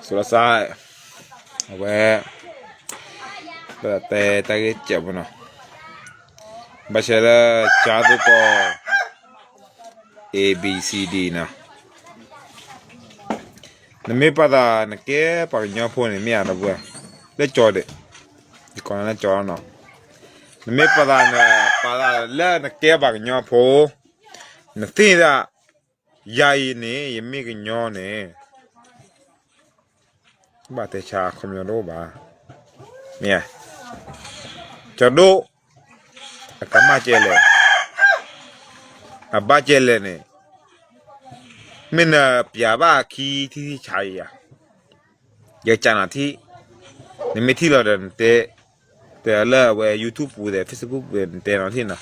ဆိလီၤစါ, အဝဲ ပတဲတၢ်ဂ့ၢ်ကဲးဖိနီၤ, ဘၣ်ဆဲးလၢ ကၠါသိကီး A B C D နီၤ, နမ့ၢ်ပာ်သးနကဲပှၤကညီဖိန့ၣ် မ့ၢ်ဧါဒီပုၢ်ဝဲၢ်, လၢကၠီဒဲး, ယကိးနၤလၢကၠီနီၤ, နမ့ၢ်ပာ်သး ပာ်သးလၢနကဲပှၤကညီဖိ, နသ့ၣ်ဒၣ် ယၤအံၤန့ၣ် ယမ့ၢ်ကညီန့ၣ် ဘၣ်တဲဆါအခီပညီတအိၣ်ဘၣ်, မ့ၢ်ဧါ, ကၠီဒိၣ် အကမၣ်ကဲလဲၣ်, အဘၣ်ကဲလဲၣ်န့ၣ်, မ့ၢ်နပျးဘၣ်အခံထံၣ်ထံၣ်ဆါယၤ, ယကနၤထံၣ်, နမ့ၢ်ထံၣ်လီၤဒီးနတဲ, တဲလၢအဝဲ YouTube ပူၤဒီး Facebook ပူၤဒီး နတဲနီၤထံၣ်နီၤ,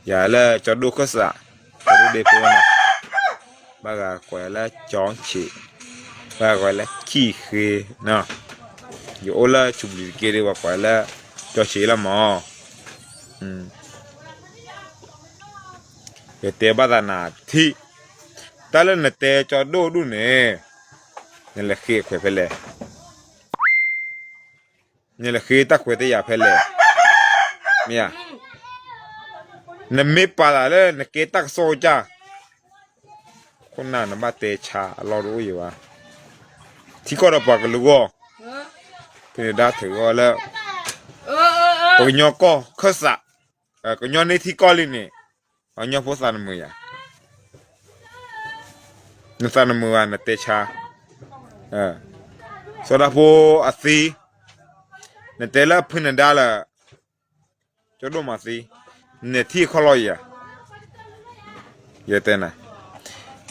ယၤလၢကၠီဒိၣ်ခၢၣ်စး, ကၠီဒိၣ်ဒ့ဖိနီၤ, ဘၣ်ဂၤကိးယၤလၢကၠီဆံး, ဘၣ်ဂၤကိးယၤလၢခံၣ်ဃ့နီၤ, ယအိၣ်လၢဆူးပူၤတက့ၢ်ဒီး ပှၤကိးယၤလၢကၠီဆံးလီၤမး, ယတဲဘၣ်သးနၤထံၣ်, တၢ်လၢနတဲကၠီဒိၣ်ဒူၣ်န့ၣ်, နလဲၤဃ့ခွဲးဖဲလဲၣ်, နလဲၤဃ့တၢ်ခွဲးတၢ်ယာ်ဖဲလဲၣ်, မ့ၢ်ဧါ, နမ့ၢ်ပာ်သးလၢနကဲတၢ်ကစီၣ်ကစၢ်, ခိၣ်နၢ်နဘၣ်တဲဆါအလီၢ်တအိၣ်ယံၤဘၣ်, ထံကီၢ်ဒီးပှၤကလုာ်ဂီၢ်, ဖဲန့ၣ်ဒၣ်ထုးဂီၢ်လၢ ပှၤကညီကီၢ်ခၢၣ်စး, ကညီန့ၢ်ထံကီၢ်လံန့ၣ်, ပှၤကညီဖိသးတမုာ်ယၤ, နသးတမုာ်ဘၣ်နတဲဆါ, စီၤဒၤဖိအသံ, နတဲလၢဖုနဒါလၢ ကၠီဒိၣ်မၤသံ, နထံၣ်ခီၣ်လီၤယၤ, ယတဲနၤ,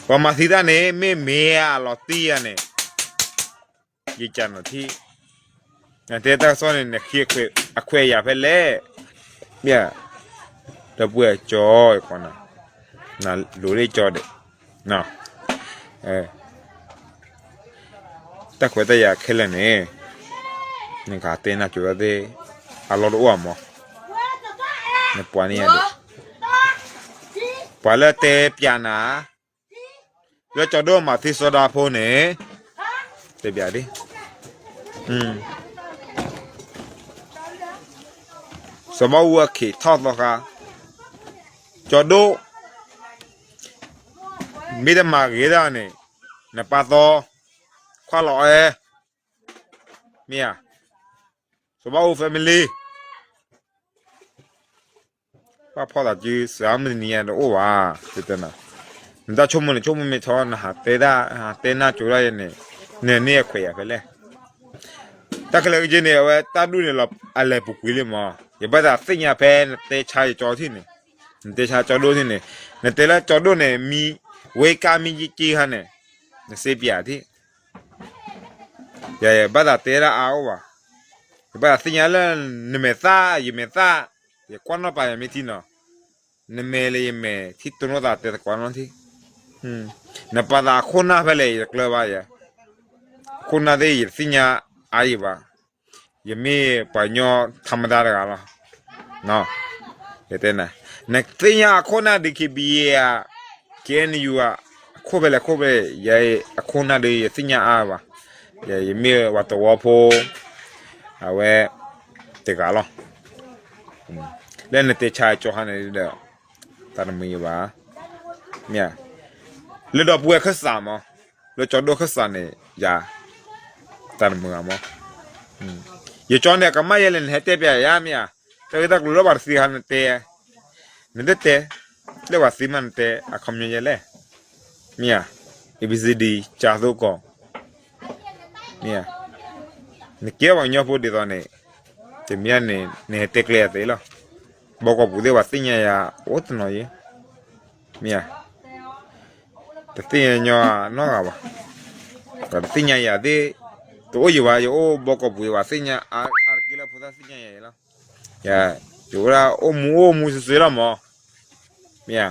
ပှၤမၤသံတၢ်န့ၣ် မ့ၢ်မ့ၢ်အလီၤတံၢ်ယၤန့ၣ်, ယကနၤထံၣ်, နတဲတၢ်ကစီၣ်န့ၣ် နဃ့အခွဲးအယာ်ဖဲလဲၣ်, မ့ၢ်ဧါ, ဒီပုၢ်ဝဲၢ်ကၠီ, ယကိးနၤ, နလိၤလၢကၠီဒဲး, တၢ်ခွဲးတၢ်ယာ်ခဲလၢာ်န့ၣ်, နကတဲနၢ်ကၠိသ့ၣ်, အလီၢ်တအိၣ်အမး, နပှၤန့ၣ်ယၤဒဲး, ပှၤလၢတဲပျးနၤ, လၢကၠီဒိၣ်မၤသံစီၤဒၤဖိန့ၣ်, တဲပျးဒ် စီၤဘၣ်အူအခံးထီၣ်သီခါ, ကၠီဒိၣ်, မ့ၢ်တမၤဂ့ၤဒၣ်န့ၣ်, နပာ်သီ, ခွါလီၤအဲ, မ့ၢ်ဧါ, စီၤဘၣ်အူ family, ပှၤဖီၣ်သးစုစှၤမုၢ်တနံၤညါတအိၣ်ဘၣ်, တဲနၤ, နတၢ်ဆိကမိၣ်န့ၣ် ဆိကမိၣ်မ့ၢ်ထီ နဟးတဲတၢ်, ဟးတဲနၢ်ကၠိဒၣ်ယဲန့ၣ်, နန့ၢ်အခွဲးယာ်ဖဲလဲၣ်, တၢ်ခဲလၢာ်က့န့ၣ် အဝဲတၢ်ဒူၣ်န့ၣ်လီၤ အလဲၤပူၤကွံာ်လံမး, ယဘၣ်သးသ့ၣ်ညါဖဲနတဲဆါယကၠီထံၣ်န့ၣ်, နတဲဆါကၠီဒိၣ်ထံၣ်န့ၣ်, နတဲလၢကၠီဒိၣ်န့ၣ် မံ, ဝဲကါမံက့က့ခါန့ၣ်, နစ့ပျးထံၣ် ယဘၣ်သးတဲဒၣ်အါအိၣ်ဘၣ်, ယဘၣ်သ့ၣ်ညါလၢ နမဲာ်သၣ် ယမဲာ်သၣ်, ယကွၢ်နီၣ်ပာ်ယမ့ၢ်ထံနီၤ, နမဲာ်လၢယမဲာ်ထံတိၢ်နီၣ်သးတဲသကိးနီၣ်ထံ, နပာ်သးအခိၣ်နၢ်ဖဲလဲၣ် ယတကျၢၤဘၣ်ယၤ, အခိၣ်နၢ်သ့ၣ်ယတသ့ၣ်ညါအါယံၤဘၣ်, ယမ့ၢ်ပှၤကညီထါမတၤတဂၤလီၤ ယတဲနၤ, နသ့ၣ်ညါအခိၣ်နၢ်ဒုး DKBA ဧါ, KNU ဧါ, အခိၣ်ဖဲလဲၣ်ခိၣ်ဖဲလဲၣ်, ယအခိၣ်နၢ်ဒုး ယသ့ၣ်ညါအါဘၣ်, ယမ့ၢ်ပှၤသဝီဖိ အဝဲ တဂၤလီၤ, လၢနတဲဆါကၠီဟါန့ၣ်ဒီး တၢ်တမုာ်ယၤဘၣ်, မ့ၢ်ဧါ, လၢဒီပုၢ်ဝဲၢ်ခၢၣ်စးမး, လၢကၠီဒိၣ်ခၢၣ်စးန့ၣ် ယၤ တၢ်တမုာ်ဘၣ်မး, ယကၠီန့ၣ် အကမၣ်ယဲလဲၣ် နဟဲတဲပျးယၤ မ့ၢ်ဧါ, တၢ်ဂ့ၢ်တၢ်ကျိၤလၢပှၤတသံခါနတဲ, နတတဲ, လၢပှၤသံမးနတဲ အခီပညီယဲလဲၣ်, မ့ၢ်ဧါ, A B C D ကၠါသိကီၢ် မ့ၢ်ဧါ, နကဲပှၤကညီဖိဒ်သိးန့ၣ်, တမ့ၢ်န့ၣ် နဟဲတဲကျဲအသ့လီၤ, ဘီကီၢ်ပူၤသ့ၣ်ပှၤသ့ၣ်ညါယၤ အိၣ်တနီၤယံၤ, မ့ၢ်ဧါ, တသ့ၣ်ညါညီနီတဂၤဘၣ်, ပှၤတသ့ၣ်ညါယၤသ့ၣ်, တအိၣ်ယံၤဘၣ်, ယအိၣ်ဘီကီၢ်ပူၤ ပှၤသ့ၣ်ညါအါတက့ၢ်လၢဖိသၣ်သ့ၣ်ညါယၤအံၤလီၤ, ယအိၣ်ဒၣ်အိၣ်မူအိၣ်မူစ့ၢ်ကီးလီၤမး မ့ၢ်ဧါ,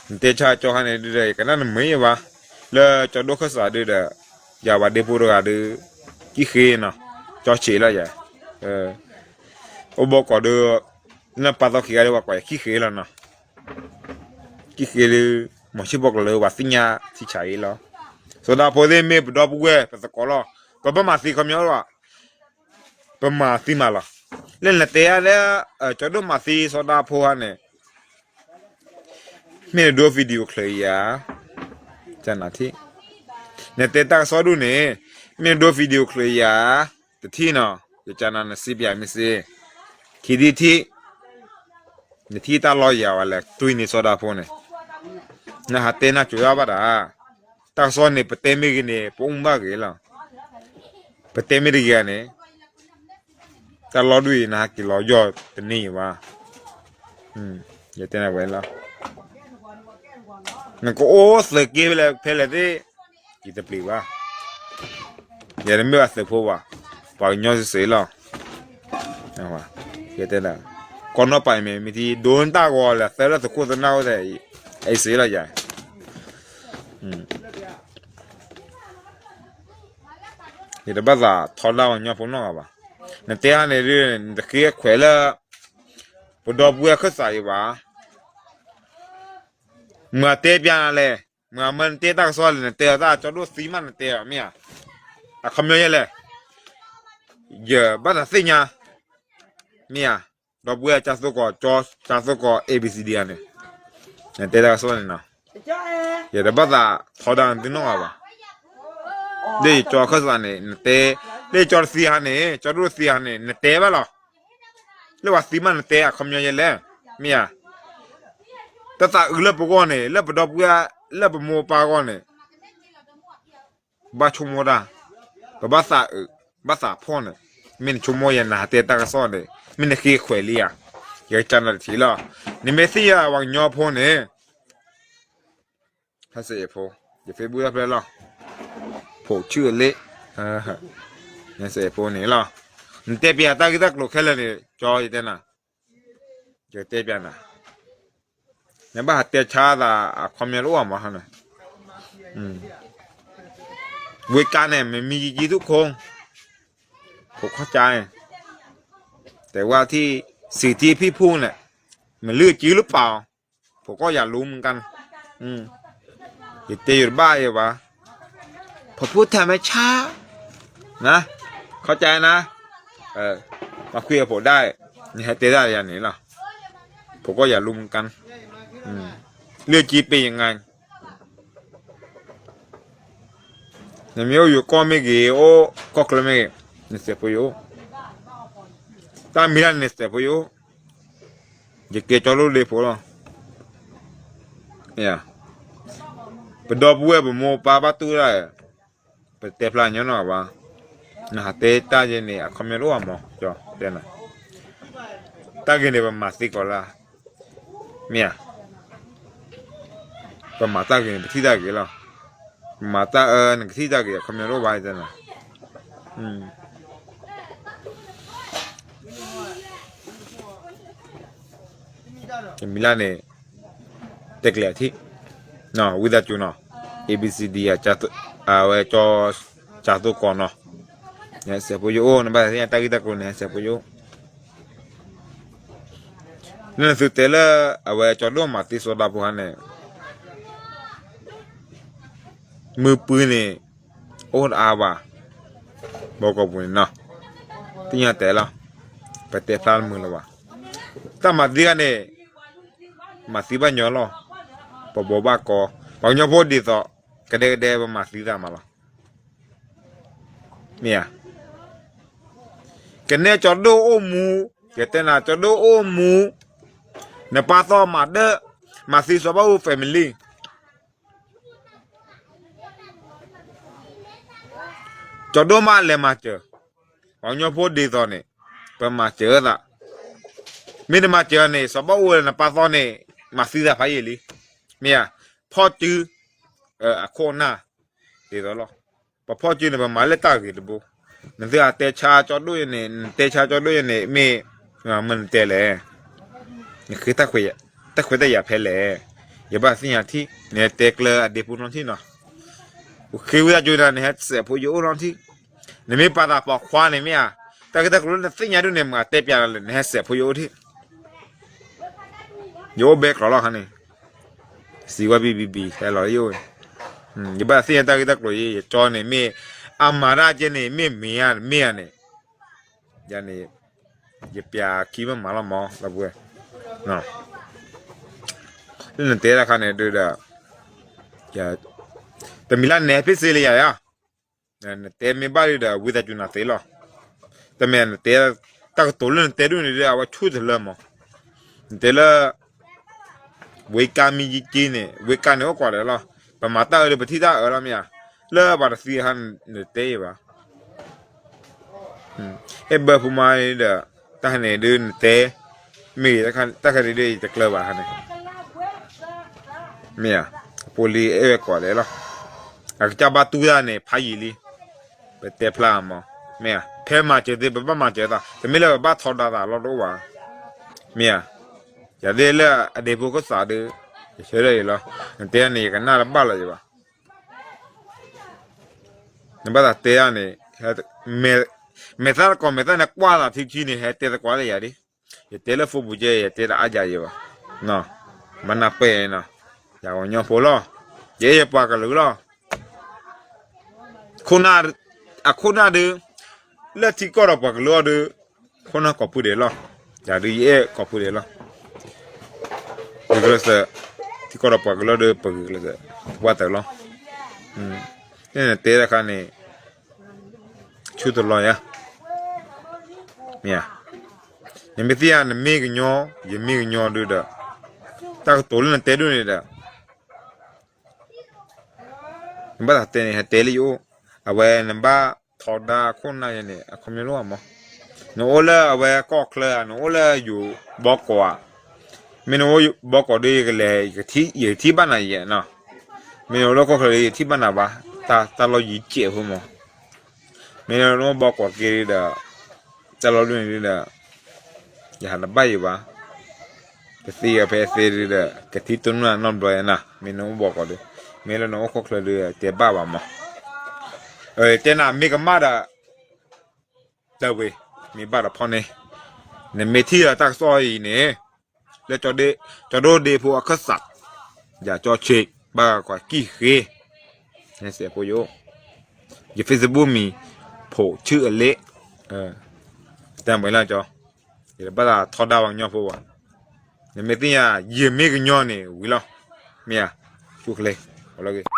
နတဲဆါကၠီခါန့ၣ်ဒုးဒီး ယကနၣ်နမ့ၢ်ယံၤဘၣ်, လၢကၠီဒိၣ်ခၢၣ်စးဒုးဒီး, ယၤပှၤဒ့ဖိတဂၤဒုး, ကံၣ်ဃ့နီၤ, ကၠီဆံးလီၤယၤ, အိၣ်ဘီကီၢ်ဒုး, လၢပာ်သီခံဂၤဒုး ပှၤကွၢ်ယၤကံၣ်ဃ့လီၤနီၤ, ကံၣ်ဃ့ဒုး, မီၤဆံၣ်ဖိကလၢၤ ပှၤသ့ၣ်ညါထံဆးအံၤလီၤ, စီၤဒၤဖိသ့ၣ်မ့ၢ်ပဒီပုၢ်ဝဲၢ် ပသကိးလီၤ, ကဘၣ်မၤသံခီပညီလီၤ. ပမၤသံမးလီၤ. လၢနတဲဧါလၢ ကၠီဒိၣ်မၤသံစီၤဒၤဖိဧါန့ၣ် မ့ၢ်နဒိ video ချၢးယၤ, နတဲတၢ်ကစီၣ်ဒူၣ်န့ၣ် မ့ၢ်နဒိ video ချၢးယၤ, တထံၣ်နီၤ ယကနၤနစံးပၠးမ့ၢ်စ့, ခံထံၣ်ထံၣ် နထံၣ်တၢ်လီၢ်ယၤဝဲလဲၣ် တွံၢ်န့ၢ်စီၤဒၤဖိန့ၣ်, နဟးတဲနၢ်ကၠိၤတၢ်ဘၣ်တၢ်, တၢ်ကစီၣ်န့ၣ် ပတဲမ့ၢ်ဂ့ၤန့ၣ် ပအိၣ်မူဘၣ်ဂ့ၤလီၤ. ပတဲမ့ၢ်တဂ့ၤန့ၣ် တၢ်လီၢ်ဒူၣ်အံၤ နဟးက့ၤလီၤယီၢ်တန့ၢ်ဘၣ်. ယတဲနၤဝဲလီၤ. နကအိၣ်သုးက့ဖဲလဲၣ်ဖဲလဲၣ်သ့ၣ် ယတပျံၤဘၣ်. ယတမ့ၢ်ဘၣ်သုးဖိဘၣ်, ပှၤကညီစ့ၢ်လီၤ. ယတဲနၤ, ကီၢ်နီၣ်ပၤအံၤမ့ၢ်မ့ၢ်ထံ ဒိနတၢ်ဂီၤလဲၤသၢလၢသုးခိၣ်သနၢ်အိၣ်သ့ၣ် အံၤစ့လီၤယၤ. ယတဘၣ်သးထီဒါပှၤကညီဖိနီတဂၤဘၣ်. နတဲဟါန့ၣ်ဒုး နတဃ့ခွဲးလၢ ပဒီပုၢ်ဝဲၢ်ခၢၣ်စးအံၤဘၣ်. မၤတဲပၠးနၤလဲၣ်, မၤမၢနတဲတၢ်ကစီၣ်လဲၣ် နတဲအီၤတၢ်ကၠီဒိၣ်သံမးနတဲအီၤမ့ၢ်ဧါ. အခီပညီယဲလဲၣ်, ယဘၣ်သးသ့ၣ်ညါ မ့ၢ်ဧါ. ဒီပုၢ်ဝဲၢ်ကၠၢ်သိၣ်ကီး ကၠီကၠၢ်သိၣ်ကီး A B C D ဧါန့ၣ်, နတဲတၢ်ကစီၣ်န့ၣ်နီၤ, ယတဘၣ်သးထီဒါနသုနီတဂၤဘၣ်. လၢယကၠီခၢၣ်စးန့ၣ် နတဲ, လၢယကၠီတသံဟါန့ၣ် ကၠီဒိၣ်တသံဟါန့ၣ် နတဲဘၣ်လီၤ. လၢပှၤသံမးနတဲအခီပညီယဲလဲၣ်, မ့ၢ်ဧါ. တၢ်သးအုးလၢပဂီၢ်န့ၣ် လၢပဒီပုၢ်ဝဲၢ် လၢပမိၢ်ပၢ်အဂီၢ်န့ၣ် ဘၣ်ဆိကမိၣ်တၢ်, ပဘၣ်သးအုး, ဘၣ်သးဖှီၣ်န့ၣ်, မ့ၢ်နဆိကမိၣ်ယၤနဟးတဲတၢ်ကစီၣ်န့ၣ် မ့ၢ်နဃ့ခွဲးလံဧါ, ယကစၢ်နၤတထံၣ်လီၤ. နမ့ၢ်သ့ၣ်ညါပှၤကညီဖိန့ၣ် ဟဲစဲးဖိ, ယ Facebook တၢ်ဖျၢၣ်လီၤ, ဖိဆူၣ်အလ့, ဟဲစဲးဖိန့ၣ်လီၤ. နတဲပၠးတၢ်ဂ့ၢ်တၢ်ကျိၤခဲလၢာ်န့ၣ် ကၠီယတဲနၤ, ယတဲပၠးနၤ, နဘၣ်ဟးတဲဆါသးအခီပညီတအိၣ်မး, ဝ့ၢ်ကါန့ၣ် မမံယကံသူခိၣ်, ဖိခီၣ်ကါန့ၣ်, တဲဝဲထံၣ်စံးထံၣ်ဖံၣ်ဖူန့ၣ်, မ့ၢ်လုၢ်ကံလုၢ်ပာ်အီၤ, ဖိကီၢ်ယၤလူမုၢ်ကါန့ၣ်, ယတဲယတဘၣ်ယဘၣ်, ဖိဖိထဲမဲဆါ န, ခီကနၤ, မၤခွံအဖိဒၣ်, နဟဲတဲဒၣ်ယၤန့ၣ်လီၤ, ဖိကီၢ်ယၤလူမုၢ်ကါန့ၣ်, လုၢ်ကံပ့ၤယ ငါ, နမ့ၢ်အိၣ်ယိၤကီၢ်မ့ၢ်ဂ့ၤ အိၣ်ကီၢ်ချၢမ့ၢ်ဂ့ၤ, နစဲးဖိယအိၣ်, တၢ်မံၤလၢ်န့ၣ် နစဲးဖိယအိၣ်, ယကဲကၠီဒိၣ်ဒ့ဖိလီၤ. ပဒီပုၢ်ဝဲၢ်ပမိၢ်ပၢ်ဘၣ်တူၢ်ဒၣ်, ပတဲဖျါညီနီၢ်ဘၣ်, နဟးတဲတၢ်ယဲန့ၣ် အခီပညီတအိၣ်မး, တဲနၤ, တၢ်ဂ့ၤန့ၣ် ပမၤသံကီးလၢ, မ့ၢ်ဧါ, ပမၤတၢ်ဂ့ၤန့ၣ် ပထံၣ်တၢ်ဂ့ၤလီၤ, ပမၤတၢ်အၢ နကထံၣ်တၢ်ဂ့ၤ အခီပညီတအိၣ်ဘၣ် တဲနၤ. တမံၤလၢ်န့ၣ် တဲကျဲၤအထံၣ်, ဝံသးစူၤနီၤ, A B C D အဝဲကၠီစၢ်သိၣ်ကီးနီၤ, နဟဲစဲးဖိယအိၣ်, နဘၣ်သ့ၣ်ညါတၢ်ဂ့ၢ်တၢ်ကျိၤန့ၣ် ဟဲစဲးဖိယအိၣ်, လၢနသုတဲလၢ အဝဲကၠီဒိၣ်မၤသံစီၤဒၤဖိဟါန့ၣ် မုၢ်ပှံၤန့ၣ် အိၣ်တအါဘၣ်, ဘီကီၢ်ပူၤန့ၣ်နီၤ, သ့ၣ်ညါတဲလီၤ, ပတဲဖျါတမုာ်လၢၤဘၣ်, တၢ်မၤသံဂၤန့ၣ် မၤသံဘၣ်ညီလီၤ, ပဘိးဘၣ်ကီ, ပှၤကညီဖိဒ်သိး ကဒဲကဒဲပမၤသံသးမးလီၤ, မ့ၢ်ဧါ, ကနဲကၠီဒိၣ်အိၣ်မူ, ယတဲနၤ ကၠီဒိၣ်အိၣ်မူ, နပၢ်သီမၤဒၢၣ်, မၤသံစီၤဘၣ်အူ family ကၠီဒိၣ်မးလဲၤမၤစၢၤ, ပှၤကညီဖိဒ်သိးန့ၣ် ပမၤစၢၤသး, မ့ၢ်တမၤစၢၤန့ၣ် စီၤဘၣ်အူနပၢ်သီန့ၣ် မၤသံသးဖးယံာ်လံ, မ့ၢ်ဧါ, ဖီၣ်စု, အခိၣ်အနၢ်, ဒ်သိးလီၤ, ပဖီၣ်စုန့ၣ် ပမၤလၢတၢ်ဂ့ၤတဘိ, နသုအတဲဆါကၠီဒိၣ်ယဲန့ၣ် နတဲဆါကၠီဒိၣ်ယဲန့ၣ် မ့ၢ်မနုၤတဲလဲၣ်, နဃ့တၢ်ခွဲးတၢ်ယာ်ဖဲလဲၣ်, ယဘၣ်သ့ၣ်ညါထံၣ်, နဟဲတဲကျၢၤအဒ့ဖိနီထံၣ်နီၤ, ပဃ့ဝံသးစူၤနၤ နဟဲစဲးဖိယအိၣ်နီထံၣ်, နမ့ၢ်ပာ်သးပိာ်ခွါန့ၣ်မ့ၢ်ဧါ, တၢ်ဂ့ၢ်တၢ်ကျိၤလၢနသ့ၣ်ညါဒ်န့ၣ် မၤတဲပၠးနၤလဲၣ် နဟဲစဲးဖိယအိၣ်ထံၣ်, ယအိၣ်ဘဲကျီးလီၤခါန့ၣ်, စံးဝဲဘံဘံဘံ ဟဲလီၤယအိၣ်, ယဘၣ်သ့ၣ်ညါတၢ်ဂ့ၢ်တၢ်ကျိၤယဲ ယကၠီန့ၣ်မ့ၢ် အမၤတၢ်ကဲန့ၣ် မ့ၢ်မ့ၢ်ဧါ မ့ၢ်ဧါန့ၣ်, ယၤန့ၣ် ယပျးခံဘၣ်မၤလီၤမး လၢပှဲၤ, လၢနတဲတၢ်ခါန့ၣ်ဒုးဒီး တမံၤလၢနဲဖ့စ့လၢယၤယါ, နတဲမ့ၢ်ဘၣ်ဒုးဒီး ဝံသးစူၤနၤသ့လီၤ. တမ့ၢ်နတဲ တၢ်ကတိၤလၢနတဲဒိၣ်န့ၣ်ဒီး အဝဲဆူၣ်တလၢမး, နတဲလၢ ဝ့ကါမံယက့န့ၣ် ဝ့ကါန့ၣ်အိၣ်ကွၢ်ဒဲးလီၤ. ပမၤတၢ်အၢဒီး ပထံၣ်တၢ်အၢလီၤမ့ၢ်ဧါ, လၢပှၤတသံအခါ နတဲယံၤဘၣ်. အဲၣ်ဘၢဖိမါဒီး တၢ်ခါန့ၣ်ဒုးနတဲ, မ့ၢ်ဂ့ၤ တၢ်ခါန့ၣ်ဒုး ယတကျၢၤဘၣ်ခါန့ၣ်, မ့ၢ်ဧါ, အဖိလံအဲၣ်ဝဲကွၢ်ဒဲးလီၤ. အကစၢ်ဘၣ်တူၢ်တၢ်န့ၣ် ဖးယံာ်လံ, ပတဲဖျါမး, မ့ၢ်ဧါ, ဖဲမၤစၢၤသ့ ပဘၣ်မၤစၢၤသး တမ့ၢ်လၢပဘၣ်ထီဒါသးလီၤတအိၣ်ဘၣ်, မ့ၢ်ဧါ, ယၤသ့ၣ်လၢအဒ့ဖိကစးဒုး ယဆၢထၢၣ်အံၤလီၤ. နတဲန့ၣ် ယကနၣ်တဘၣ်လီၤယံၤဘၣ်. နဘၣ်သးတဲဒၣ်န့ၣ်, မဲာ်သၣ်တကိးမဲာ်သၣ်န့ၣ် ကွၢ်သးထံထံန့ၣ် ဟဲတဲသကိးလၢယၤဒ်, ယတဲလၢဖိပူၤကဲ ယတဲတအါယၤယံၤဘၣ်, မၤနၢ်ပၢၢ်နီၤ, ယၤကညီဖိလီၤ, ယအဲၣ်ယပှၤကလုာ်လီၤ. အခိၣ်နၢ်ဒုး, လၢထံကီၢ်ဒီးပှၤကလုာ်အီၤဒုး, ခိၣ်နၢ်ကိးဖုဒဲးလီၤ, ယၤဒုးယအဲၣ်ကိးဖုဒဲးလီၤ. ဂုာ်ကျဲးစၢး, ထံကီၢ်ဒီးပှၤကလုာ်ဒီး ပဂုာ်ကျဲးစၢး, ပှၤတၢ်လီၤ. တဲတခါန့ၣ် ဆူၣ်တလီၤယါ, မ့ၢ်ဧါ, နမ့ၢ်သ့ၣ်ညါ နမ့ၢ်ကညီ, ယမ့ၢ်ကညီဒုးဒီး, တၢ်ကတိၤလၢနတဲဒိၣ်န့ၣ်ဒီး နဘၣ်သးတဲန့ၣ် ဟဲတဲလၢယအိၣ်, အဝဲနဘၣ်ထီဒါအခိၣ်နၢ်ယဲန့ၣ် အခီပညီလီၤမး, နအိၣ်လၢအဝဲကီၢ်ချၢဧါ, နအိၣ်လၢယိၤဘီကီးဧါ, မ့ၢ်နအိၣ်ဘီကီးဒီး ယကလဲၤ, ယကထံၣ်ဘၣ်နၤယဲနီၤ, မ့ၢ်နအိၣ်လၢကီၢ်ချၢဒီး ယထံၣ်ဘၣ်နၤဘၣ်, တၢ်လီၢ်ယံၤကဲးဖိမး, မ့ၢ်နအိၣ်ဘီကီးက့ၤဒီး, တၢ်လီၢ်ဒ်န့ၣ်ဒီး, ယဟးတဘၣ်ယံၤဘၣ်, ပသ့အဖဲသ့ဒုးဒီး ကထံၣ်တိၢ်နီၣ်နီတဘျီယဲနီၤ, မ့ၢ်နအိၣ်ဘီကီးဒီး, မ့ၢ်လၢနအိၣ်ကီၢ်ချၢဒီး တဲဘၣ်ဘၣ်မး, တဲနၤမ့ၢ်ကမၣ်ဒီး တၢ်ဝ့ၤ, မ့ၢ်ဘၣ်ဒီးဖီၣ်န့ၣ်, နမ့ၢ်ထံၣ်ဒီးတၢ်ကစီၣ်အံၤန့ၣ်, လၢ ကၠီဒိၣ်ဒ့ဖိအခၢၣ်စး, ယၤကၠီဆံး, ဘၣ်ကွၢ်ကံၢ်ဃ့, နစဲးဖိယိၣ်, ယ Facebook မံၤ, ဖိးဆူၣ်အလ့, တၢ်မၤလၢကၠီ, ယတဘၣ်သးထီဒါပှၤကညီဖိဘၣ်, နမ့ၢ်သ့ၣ်ညါ ယမ့ၢ်ကညီန့ၣ်ဝံၤလီၤ, မ့ၢ်ဧါ, ဆူၣ်ချ့, လီၤဂ့ၤ